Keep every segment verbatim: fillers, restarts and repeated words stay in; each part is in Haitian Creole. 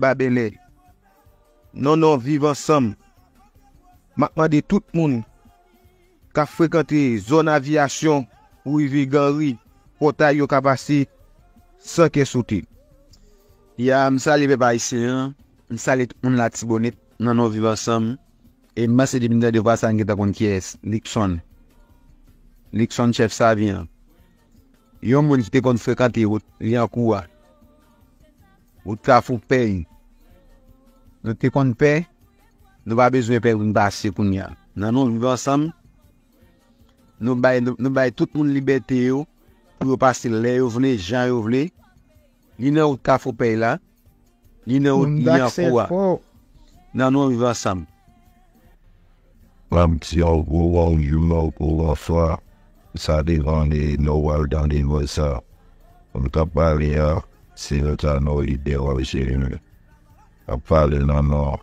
ba bèlè. Non, non, viv ansanm. M ap mande tout moun k ap frekante zòn aviyasyon pou rive Ganri, pòtay yo ka pase san kè sote. Ya, m salye pèp ayisyen an, m salye tout moun Latibonit, nan non viv ansanm. E m panse depi m tande vwa sa, m gentan konn kiyès, Luckson. Luckson chèf Savi an. Yon moun ki te konn frekante wout Lyankou a, wout Kafou Pèy. Nou te konn pè, nou pa bezwen pè pou n pase kounye a. Nan non viv ansanm, nou bay, nou, nou bay tout moun libète yo pou yo pase lè yo vle, jan yo vle. Li nan wout Kafou Pèy la, li nan wout Lyankou a. Nan non viv ansanm. M ap di yon gwo bonjou, yon gwo bonswa. Sa depann de lè w al tande vwa sa. Moun k ap pale a, se yon sa nan lidè w ap jere menm. Ap pale nan non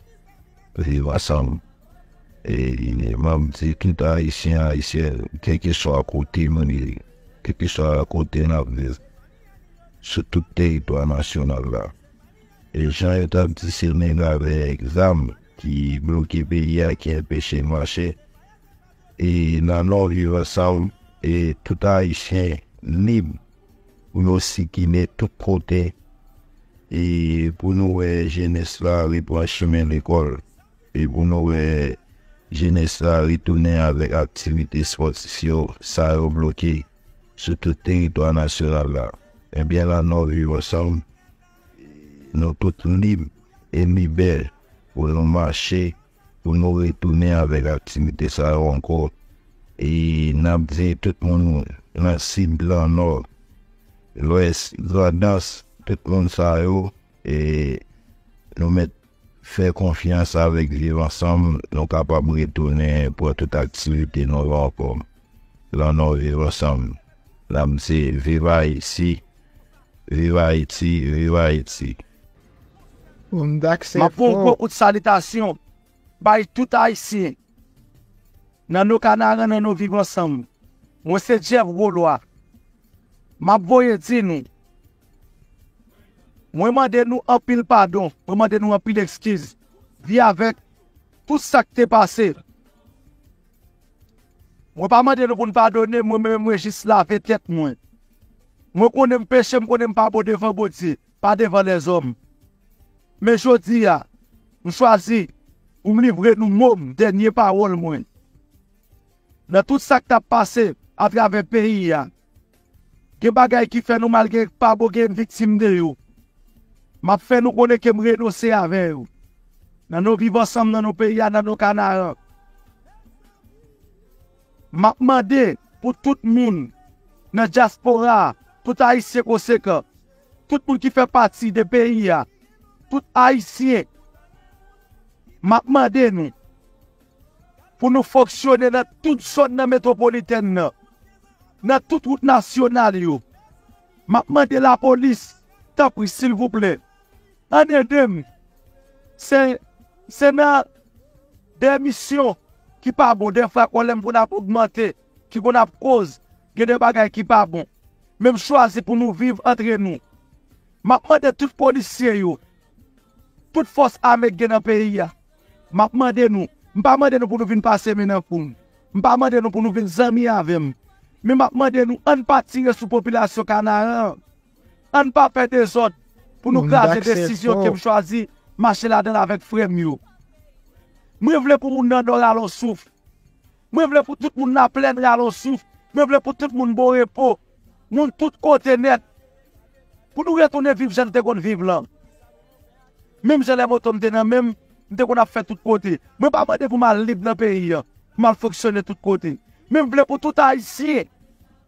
viv ansanm. E m ap di tout Ayisyen, Ayisyèn, kèlkeswa kote moun ye, kèlkeswa kote n ap viv, sou tout teritwa nasyonal la. E jan yo t ap di se nèg avèk zam ki bloke peyi a, ki anpeche l mache. E nan non viv ansanm, e tout Ayisyen lib pou yo sikile tout kote. E pou nou wè jenès la repran chemen lekòl. E pou nou wè jenès la retounen avèk aktivite espòtif yo, sa yo bloke sou tout teritwa nasyonal la. Ebyen, la non viv ansanm, nou tout lib e libè pou nou mache, pou nou retounen avèk aktivite sa yo ankò. E n ap di tout moun nan sid, nan nò, lwès, grandans, tout moun sa yo, e nou mèt fè konfyans avèk viv ansanm, nou kapab retounen pran tout aktivite nou yo ankò. Lan non viv ansanm, n ap di viv Ayiti, viv Ayiti, viv Ayiti. M ap fè yon gwo kout salitasyon bay tout Ayisyen nan non Kanaran, nan non viv ansanm. Mwen se Jeff Rolwa. M ap voye di nou, mwen mande nou anpil padon, mwen mande nou anpil ekskiz. Vi avèk tout sa k te pase. Mwen pa mande nou pou n padone m, mwen menm mwen jis lave tèt mwen. Mwen konnen m peche, m konnen m pa bon devan Bondye, pa devan lèzòm. Men jodi a, m chwazi pou m livre nou mo m, dènye pawòl mwen. Nan tout sa k t ap pase atravè peyi a, gen bagay ki fè nou mal, gen pa bon, gen viktim de yo. M ap fè nou konnen ke m renonse avè yo. Nan non viv ansanm, nan non peyi a, nan non Kanaran. M ap mande pou tout moun nan dyaspora a, tout Ayisyen konsekan, tout moun ki fè pati de peyi a, tout Ayisyen, m ap mande nou pou nou fonksyone nan tout zòn nan metwopolitèn nan, nan tout wout nasyonal yo. M ap mande lapolis, tanpri, silvouplè, ann ede m. Se, se nan de misyon ki pa bon, de fwa kòlè m konn ap ogmante, ki konn ap koz gen de bagay ki pa bon. Men m chwazi pou nou viv antre nou. M ap mande tout polisye yo, tout fòs ame k gen nan peyi a, m ap mande nou, m pa mande nou pou nou vin pase men nan kou m. M pa mande nou pou nou vin zanmi avè m. Men m ap mande nou, ann pa tire sou popilasyon Kanaran an. Ann pa fè dezòd pou nou kraze desizyon ke m chwazi mache ladan l avèk frè m yo. Mwen vle pou moun nan Nò rale yon souf. Mwen vle pou tout moun Laplèn rale yon souf. Mwen vle pou tout moun Bon Repo, moun tout kote nèt, pou nou retounen viv jan n te konn viv lan. Menm jan lè moto m te nan men m, m te konn ap fè tout kote. Mwen pa mande pou m al lib nan peyi an, pou m al fonksyone tout kote. Men m vle pou tout Ayisyen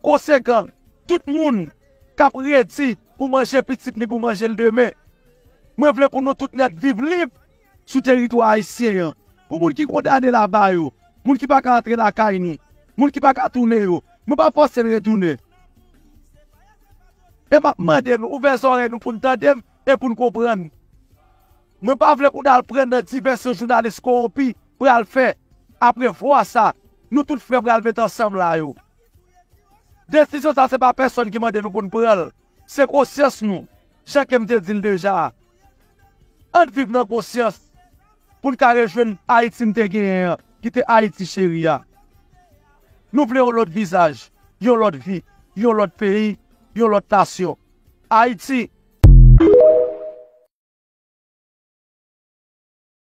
konsekan, tout moun k ap redi pou manje pitit li, pou manje l demen. Mwen vle pou nou tout nèt viv lib sou teritwa ayisyen an. Pou moun ki kondane laba yo, moun ki pa ka antre lakay nou, moun ki pa ka tounen yo, mwen pa fòse n retounen. E m ap mande nou ouvè zòrèy nou pou n tande m e pou n konprann. Mwen pa vle pou n al pran nan divèsyon jounalis kowonpi pral fè. Apre vwa sa, nou tout frè pral met ansanm la yo. Desizyon sa se pa pèsonn ki mande nou pou n pran l. Se konsyans nou, jan ke m te di l deja a. Ann viv nan konsyans pou n ka rejwenn Ayiti n te genyen an, ki te Ayiti cheri a. Nou vle yon lòt vizaj, yon lòt vi, yon lòt peyi, yon lòt nasyon. Ayiti,